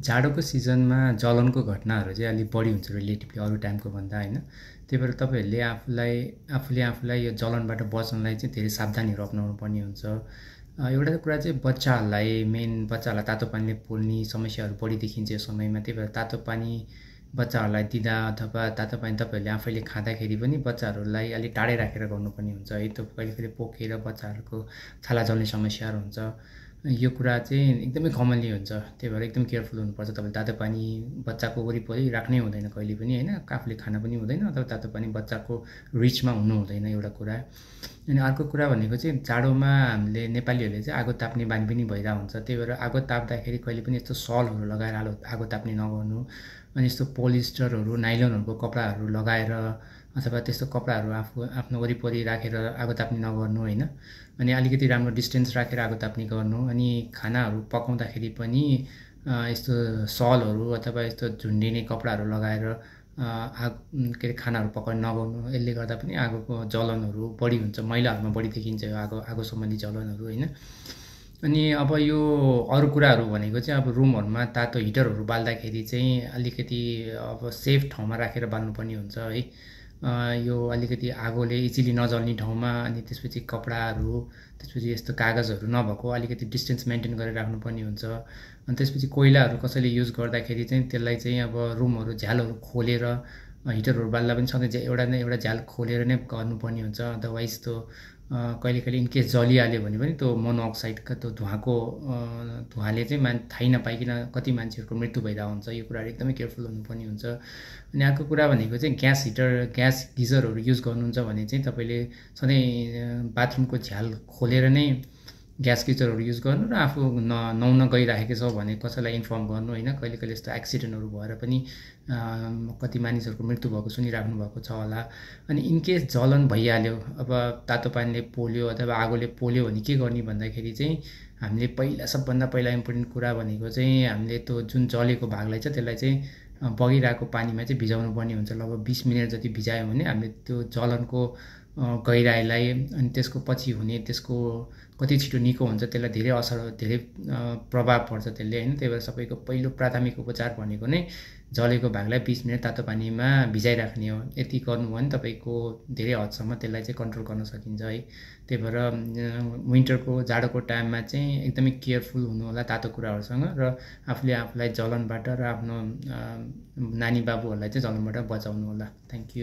जाडोको सिजनमा जलनको घटनाहरू चाहिँ अलिक बढी हुन्छ रिलेटिभली अरू टाइमको भन्दा होइन। त्यही भएर तपाईँहरूले आफूलाई यो जलनबाट बच्नलाई चाहिँ धेरै सावधानीहरू अपनाउनु पर्ने हुन्छ। एउटा कुरा चाहिँ बच्चाहरूलाई तातो पानीले पोल्ने समस्याहरू बढी देखिन्छ यो समयमा। त्यही भएर तातो पानी बच्चाहरूलाई दिँदा अथवा तातो पानी तपाईँहरूले आफैले खाँदाखेरि पनि बच्चाहरूलाई अलिक टाढै राखेर गर्नुपर्ने हुन्छ है। त्यो कहिले कहिले पोखेर बच्चाहरूको छाला जल्ने समस्याहरू हुन्छ। यो कुरा चाहिँ एकदमै कमनली हुन्छ। त्यही भएर एकदम केयरफुल हुनुपर्छ। तपाईँले तातो पानी बच्चाको वरिपरि राख्नै हुँदैन कहिले पनि होइन। आफूले खान पनि हुँदैन अथवा तातो पानी बच्चाको रिचमा हुनु हुँदैन एउटा कुरा। अनि अर्को कुरा भनेको चाहिँ जाडोमा हामीले नेपालीहरूले चाहिँ आगो ताप्ने बानी पनि भइरहेको हुन्छ। त्यही भएर आगो ताप्दाखेरि कहिले पनि यस्तो सलहरू लगाएर आगो ताप्ने नगर्नु। अनि यस्तो पोलिस्टरहरू नाइलनहरूको कपडाहरू लगाएर अथवा त्यस्तो कपडाहरू आफ्नो वरिपरि राखेर आगो ताप्ने नगर्नु होइन। अनि अलिकति राम्रो डिस्टेन्स राखेर आगो ताप्ने गर्नु। अनि खानाहरू पकाउँदाखेरि पनि यस्तो सलहरू अथवा यस्तो झुन्डिने कपडाहरू लगाएर के अरे खानाहरू पकाउन नगर्नु। यसले गर्दा पनि आगोको जलनहरू बढी हुन्छ, महिलाहरूमा बढी देखिन्छ यो आगो सम्बन्धी जलनहरू होइन। अनि अब यो अरू कुराहरू भनेको चाहिँ अब रुमहरूमा तातो हिटरहरू बाल्दाखेरि चाहिँ अलिकति अब सेफ ठाउँमा राखेर बाल्नुपर्ने हुन्छ है। यो अलिकति आगोले इजिली नजल्ने ठाउँमा। अनि त्यसपछि कपडाहरू त्यसपछि यस्तो कागजहरू नभएको अलिकति डिस्टेन्स मेन्टेन गरेर राख्नुपर्ने हुन्छ। अनि त्यसपछि कोइलाहरू कसैले युज गर्दाखेरि चाहिँ त्यसलाई चाहिँ अब रुमहरू झ्यालहरू खोलेर हिटरहरू बाल्दा पनि सधैँ एउटा झ्याल खोलेर नै गर्नुपर्ने हुन्छ। अदरवाइज त्यो कहिले कहिले इनकेस जलिहाल्यो भने पनि त्यो मोनोअक्साइडका त्यो धुवाले चाहिँ थाहै नपाइकन कति मान्छेहरूको मृत्यु भइरहेको हुन्छ। यो कुराहरू एकदमै केयरफुल हुनुपर्ने हुन्छ। अनि अर्को कुरा भनेको चाहिँ ग्यास गिजरहरू युज गर्नुहुन्छ भने चाहिँ तपाईँले सधैँ बाथरुमको झ्याल खोलेर नै ग्यास गिजरहरू युज गर्नु र आफू नुहाउन गइराखेको छ भने कसैलाई इन्फर्म गर्नु होइन। कहिले कहिले यस्तो एक्सिडेन्टहरू भएर पनि कति मानिसहरूको मृत्यु भएको सुनिराख्नु भएको छ होला। अनि इनकेस जलन भइहाल्यो, अब तातो पानीले पोल्यो अथवा आगोले पोल्यो भने के गर्ने भन्दाखेरि चाहिँ हामीले सबभन्दा पहिला इम्पोर्टेन्ट कुरा भनेको चाहिँ हामीले त्यो जुन जलेको भागलाई छ त्यसलाई चाहिँ बगिरहेको पानीमा चाहिँ भिजाउनु पर्ने हुन्छ। लगभग 20 मिनट जति भिजायो भने हामीले त्यो जलनको गहिराइलाई अनि त्यसको पछि हुने त्यसको कति छिटो निको हुन्छ त्यसलाई धेरै प्रभाव पर्छ त्यसले होइन। त्यही भएर सबैको पहिलो प्राथमिक उपचार भनेको नै जलेको भागलाई 20 मिनट तातो पानीमा भिजाइराख्ने हो। यति गर्नुभयो भने तपाईँको धेरै हदसम्म त्यसलाई चाहिँ कन्ट्रोल गर्न सकिन्छ है। त्यही भएर विन्टरको जाडोको टाइममा चाहिँ एकदमै केयरफुल हुनु होला तातो कुराहरूसँग र आफूलाई जलनबाट र आफ्नो नानी बाबुहरूलाई चाहिँ जलनबाट बचाउनु होला। Thank you.